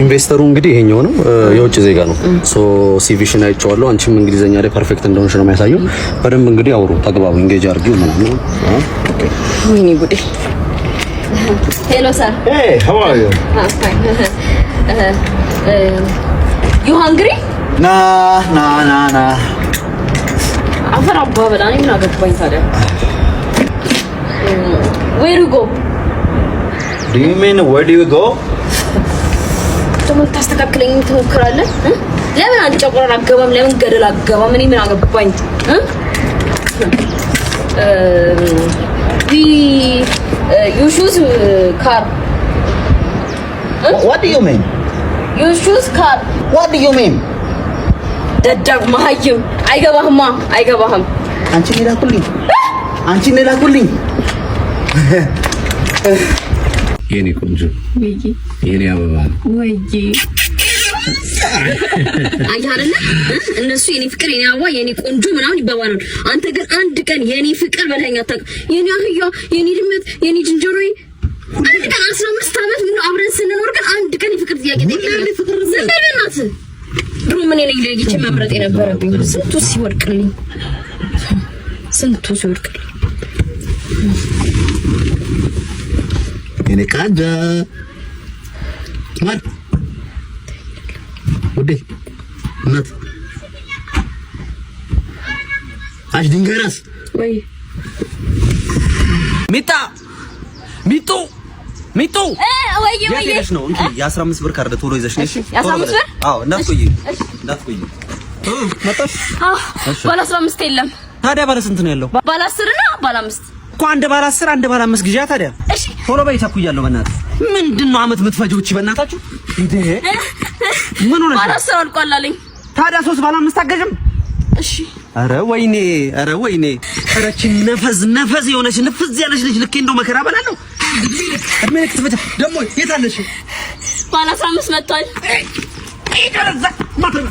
Investor ኡ እንግዲህ ይሄኛው ነው፣ የውጭ ዜጋ ነው። So CV ሽን አይቼዋለሁ። አንቺም እንግሊዘኛ ላይ perfect እንደሆንሽ ነው የሚያሳየው። በደንብ እንግዲህ አውሩ፣ ተግባቡ፣ engage አድርጊው ምናምን። Okay። ወይኔ ጉዴ። Hello sir. Hey, how are you? You hungry? Nah, nah, nah, nah. አፈር አባ በላ። እኔ ምን አገባኝ ታዲያ? Where you go? Do you mean where do you go? ደግሞ ልታስተካክለኝ ትሞክራለህ? ለምን አንጨቁረር አገባም? ለምን ገደል አገባም? እኔ ምን አገባኝ? We you choose car. What do you mean? You choose car. What do you mean? ደደብ መሀይም፣ አይገባህማ፣ አይገባህም። አንቺ ነው የላኩልኝ። አንቺ ነው የላኩልኝ። የኔ ቆንጆ፣ የኔ አበባ። ወይዬ፣ አየህ አይደለ? እነሱ የኔ ፍቅር፣ የኔ አበባ፣ የኔ ቆንጆ ምናምን ይባባላሉ። አንተ ግን አንድ ቀን የኔ ፍቅር በለኸኝ አታውቅም። የኔ አህያ፣ የኔ ድመት፣ የኔ ዝንጀሮ፣ አንድ ቀን 15 ዓመት ሙሉ አብረን ስንኖር ግን አንድ ቀን የፍቅር ጥያቄ ጠይቀኝ። ዝም በል በእናትህ። ድሮ ምን ነኝ ለይቼ መምረጥ የነበረብኝ። ስንቱ ሲወድቅልኝ፣ ስንቱ ሲወድቅልኝ። የኔ ቃጃ ማን ውዴ እናት አሽ ድንጋይ ራስ። ወይ። ሚጣ፣ ሚጡ፣ ሚጡ። ወይ ወይ። የት ሄደሽ ነው? እንኪ የ15 ብር ካርድ ቶሎ ይዘሽ ነይ። እሺ? የ15 ብር? አዎ፣ እንዳትቆይ እንዳትቆይ። መጣሽ? ባለ 15 የለም። ታዲያ ባለ ስንት ነው ያለው? ባለ 10 እና ባለ 5። እኮ አንድ ባለ 10፣ አንድ ባለ 5 ግዢያ ታዲያ። እሺ። ቶሎ በይ፣ ተኩያለሁ። በእናትህ ምንድን ነው አመት የምትፈጀው እቺ? በእናታችሁ እንዴ፣ ምን ሆነሽ ባለ ነው? 10 አልቋል አለኝ። ታዲያ ሶስት ባለ 5 አገዥም? እሺ። ኧረ ወይኔ፣ ኧረ ወይኔ፣ ኧረ እቺ ነፈዝ ነፈዝ የሆነች ንፍዝ ያለች ልጅ ልኬ እንደው መከራ በላለሁ። እድሜ ልክ ትፈጃ ደግሞ። የት አለሽ? ባለ 15 መጥቷል።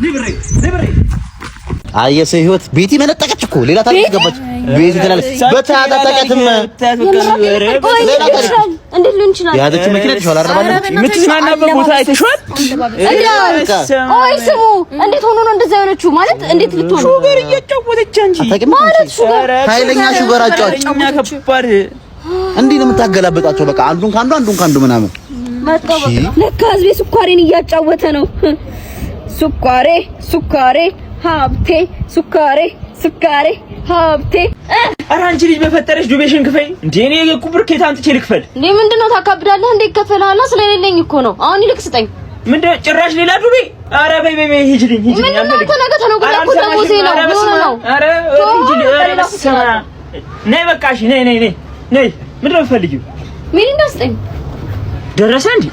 ብሬ። አየህ ህይወት፣ ቤቲ መነጠቀች እኮ፣ ሌላ ታሪክ ገባች። ቤቲ ትላለች በታጣጣቀትም ሌላ ታሪክ። እንዴት ሊሆን ይችላል? የያዘችው መኪና ተሻለ አይደል? የምትዝናናበት ቦታ አይተሽዋል? ቆይ ስሙ፣ እንዴት ሆኖ ነው እንደዛ የሆነችው? ማለት እንዴት ልትሆን? ሹገር እያጫወተች እንጂ። አታውቂም? ማለት ሹገር? ኃይለኛ ሹገር አጫዋች። እኛ ከባድ። እንዲህ ነው የምታገላበጣቸው። በቃ አንዱን ካንዱ፣ አንዱን ካንዱ ምናምን። መጣው በቃ። ለካ ህዝቤ ስኳሬን እያጫወተ ነው። ስኳሬ ስኳሬ ሀብቴ፣ ስኳሬ ስኳሬ ሀብቴ። ኧረ አንቺ ልጅ በፈጠረሽ ዱቤሽን ክፈይ እንዴ! እኔ እኮ ብር ከየት አምጥቼ ልክፈል? እንዴ ምንድነው ታካብዳለህ እንዴ? ይከፈልሃል። ስለሌለኝ እኮ ነው። አሁን ይልቅ ስጠኝ። ምንድነው ጭራሽ ሌላ ዱቤ? ኧረ በይ በይ በይ፣ ሂጂልኝ ሂጂልኝ። ምንድነው አንተ ነገ ተነገ ወዲያ እኮ ደሞዜ ነው። ኧረ ምን በስመ ሆነህ ነው? አብ! ኧረ ሂጂልኝ። ኧረ በስመ አብ! ነይ በቃ እሺ፣ ነይ ነይ ነይ ነይ። ምንድነው የምትፈልጊው? ሚሪንዳ ስጠኝ። ደረሰ እንዴ?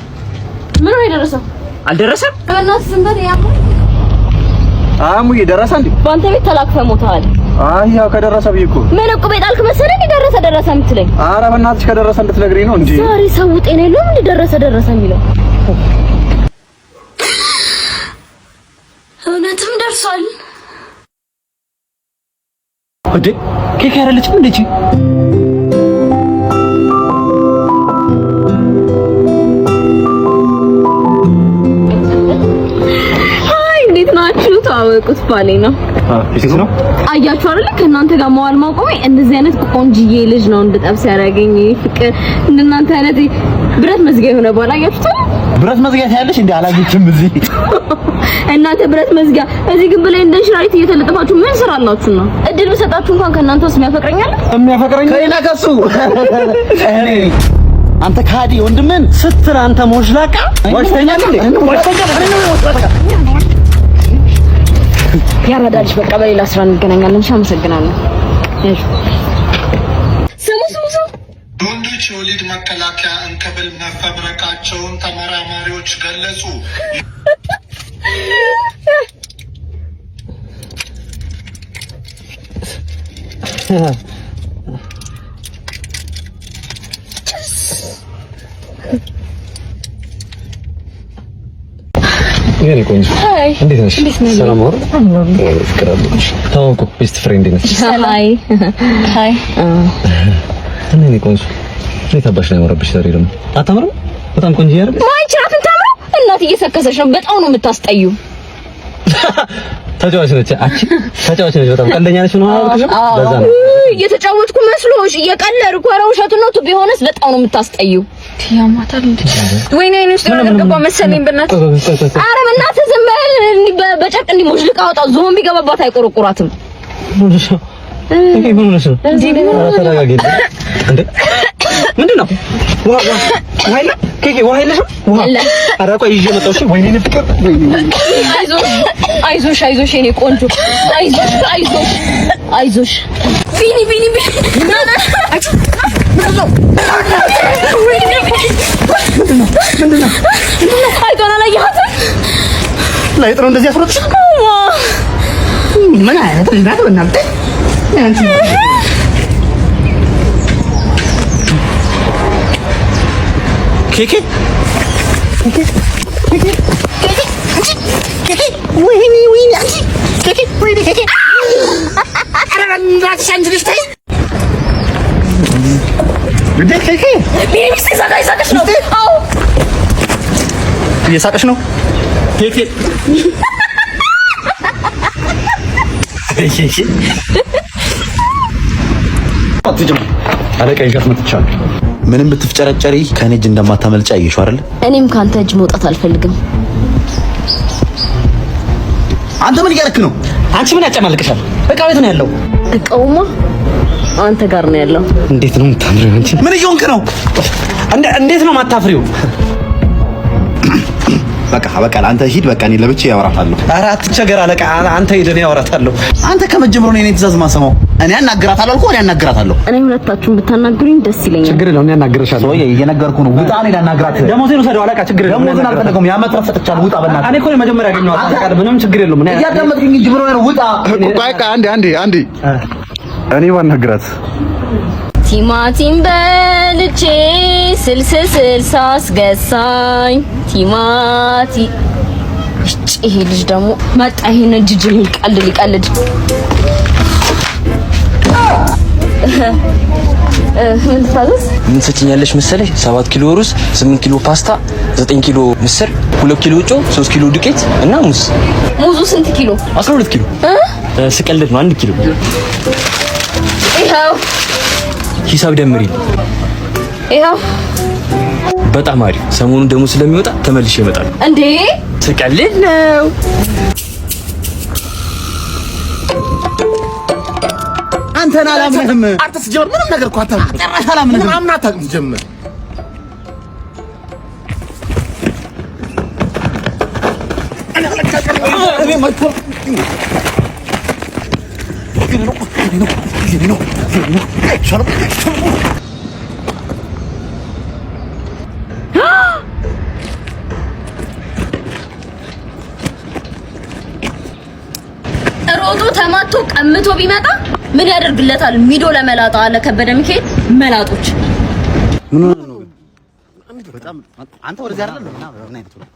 ምን ነው የደረሰው? አልደረሰም? በእናትህ ዝም በል ያሙ። አሙዬ ደረሰ እንዴ? በአንተ ቤት ተላክፈህ ሞተሃል። አይ ያው ከደረሰ ብዬ እኮ። ምን ዕቁብ የጣልክ መሰለህ? እንዴ ደረሰ ደረሰ የምትለኝ? ኧረ በእናትሽ ከደረሰ እንድትነግሪኝ ነው እንጂ። ዛሬ ሰው ጤና የለውም። እንዴ ደረሰ ደረሰ የሚለው እውነትም ደርሷል። እንዴ ኬክ ያረለችም እንዴ? Hi፣ እንዴት ናችሁ? ተዋወቁት፣ ባሌ ነው። ፊት ነው። አያችሁ አይደለ? ከእናንተ ጋር መዋል ማቆሜ እንደዚህ አይነት ቆንጅዬ ልጅ ነው እንድጠብስ ያደረገኝ። ፍቅር እንደናንተ አይነት ብረት መዝጊያ የሆነ ባል አያችሁት? ብረት መዝጊያ ታያለሽ እንዴ? አላየችም እዚህ። እናንተ ብረት መዝጊያ እዚህ ግንብ ላይ እንደ እንሽላሊት እየተለጠፋችሁ ምን ስራ አላችሁ ነው? እድል ብሰጣችሁ እንኳን ከእናንተ ውስጥ የሚያፈቅረኝ አለ? የሚያፈቅረኝ ከሌላ ከሱ እኔ። አንተ ካዲ ወንድምን ስትል አንተ ሞሽላቃ ዋሽተኛል እንዴ? ያረዳልሽ። በቃ በሌላ ስራ እንገናኛለን። እሺ፣ አመሰግናለሁ። እሺ። ስሙ ስሙ ስሙ። ወንዶች የወሊድ መከላከያ እንክብል መፈብረካቸውን ተመራማሪዎች ገለጹ። የኔ ቆንጆ። Hi። እንዴት ነሽ? ሰላም ነው? ፍቅር አለሽ። ታወቁ፣ best friend ነች። Hi hi። እና የኔ ቆንጆ እንዴት አባሽ ነው ያመረብሽ ዛሬ ደግሞ? አታምርም? በጣም ቆንጆ ያደርግሽ። ማን ችራትን ታምረው? እናት እየሰከሰች ነው። በጣም ነው የምታስጠዩ። ተጫዋች ነች። አንቺ ተጫዋች ነች። በጣም ቀልደኛ ነች ነው አላልኩሽም? ለዛ ነው እየተጫወትኩ መስሎሽ እየቀለድኩ። ኧረ ውሸቱን ነው። ቢሆንስ በጣም ነው የምታስጠዩ። ያማታል እንዴ? ወይኔ አይኔ ውስጥ የሆነ ነገር ገባ መሰለኝ። በእናትህ ኧረ በእናትህ ዝም በል። በጨርቅ እንዲህ ሞሽልቃ አወጣው። ዝሆን ቢገባባት አይቆረቁራትም። ይሄ ምን ሆነሽ ነው? ተረጋጊ። እንዴ ምንድን ነው? ውሃ ውሃ ውሃ የለም? ኬኬ ውሃ የለሽም? ውሃ ኧረ ቆይ ይዤ መጣሁ። እሺ ወይኔ ፍቅር፣ አይዞሽ አይዞሽ አይዞሽ የኔ ቆንጆ አይዞሽ አይዞሽ አይዞሽ። ቢኒ ቢኒ ቢኒ ምንድን ነው? አይጧን አላየሃትም? ላይጥ ነው እንደዚህ ያስሮጥሽ? ምን አይነት ልጅ ናት? በእናትህ ኬኬ ኬኬ ወይኔ ወይኔ አንቺ ኬኬ ወይኔ ኬኬ ኧረ በእናትሽ አንቺ ልጅ ተይ እንዴ ኬኬ ቢኒ ሚስቴ እዛ ጋር እየሳቀች ነው። አዎ እየሳቀች ነው። ኬኬ አለቃ ይዣት መጥቻለሁ። ምንም ብትፍጨረጨሪ ከኔ እጅ እንደማታመልጪ አየሽው አይደል? እኔም ካንተ እጅ መውጣት አልፈልግም። አንተ ምን እያደረክ ነው? አንቺ ምን ያጨማልቅሻል? እቃ ቤት ነው ያለው። እቃውማ አንተ ጋር ነው ያለው። እንዴት ነው የምታምሪው አንቺ? ምን እየሆንክ ነው? እንዴት ነው የማታፍሪው? በቃ በቃ አንተ ሂድ። በቃ እኔ ለብቻዬ አወራታለሁ። ኧረ አትቸገር አለቃ፣ አንተ ሂድ፣ እኔ አወራታለሁ። አንተ ከመጀመሩ ነው የኔ ትእዛዝ ማሰማው። እኔ አናግራታለሁ አልኩህ፣ እኔ አናግራታለሁ። እኔ ሁለታችሁን ብታናግሩኝ ደስ ይለኛል። ችግር የለውም እኔ አናግርሻለሁ። ሰውዬ እየነገርኩህ ነው። ውጣ፣ እኔ ላናግራት። ደሞዜን ውሰደው አለቃ፣ ችግር የለውም። ደሞዝን አልፈለገውም። የዓመት እረፍት ሰጥቻለሁ። ውጣ፣ በእናትህ። እኔ እኮ መጀመሪያ ያገኘኋት አለቃ፣ ምንም ችግር የለውም። እኔ እያዳመጥኩኝ እንጂ ብሎ ነው። ውጣ። ቆይ ቆይ፣ አንዴ አንዴ አንዴ፣ እኔ ባናግራት ቲማቲም በልቼ ስልስ ስልስ አስገሳኝ ቲማቲ። ይሄ ልጅ ደግሞ መጣ። ይሄን ጅጅ ሊቀልድ ሊቀልድ ምን ትታዘዝ? ምን ትሰጪኛለሽ መሰለሽ? 7 ኪሎ ሩዝ፣ 8 ኪሎ ፓስታ፣ 9 ኪሎ ምስር፣ 2 ኪሎ ጨው፣ 3 ኪሎ ዱቄት እና ሙዝ። ሙዙ ስንት ኪሎ? 12 ኪሎ። ስቀልድ ነው፣ 1 ኪሎ። ይኸው ሂሳብ ደምሪ። ይኸው። በጣም አሪፍ። ሰሞኑን ደግሞ ስለሚወጣ ተመልሼ እመጣለሁ። እንዴ ስቀልድ ነው። አንተን አላምንህም። አንተ ስትጀምር ምንም ነገር እኮ አታምንም። ጭራሽ አላምንህም። ምንም አምነህ አታውቅም ስትጀምር። ሮጦ ተማቶ ቀምቶ ቢመጣ ምን ያደርግለታል? ሚዶ ለመላጣ አለ ከበደ ሚካኤል። መላጦች ምን ሆነህ ነው? በጣም አንተ ወደዚህ አይደለም። ና ና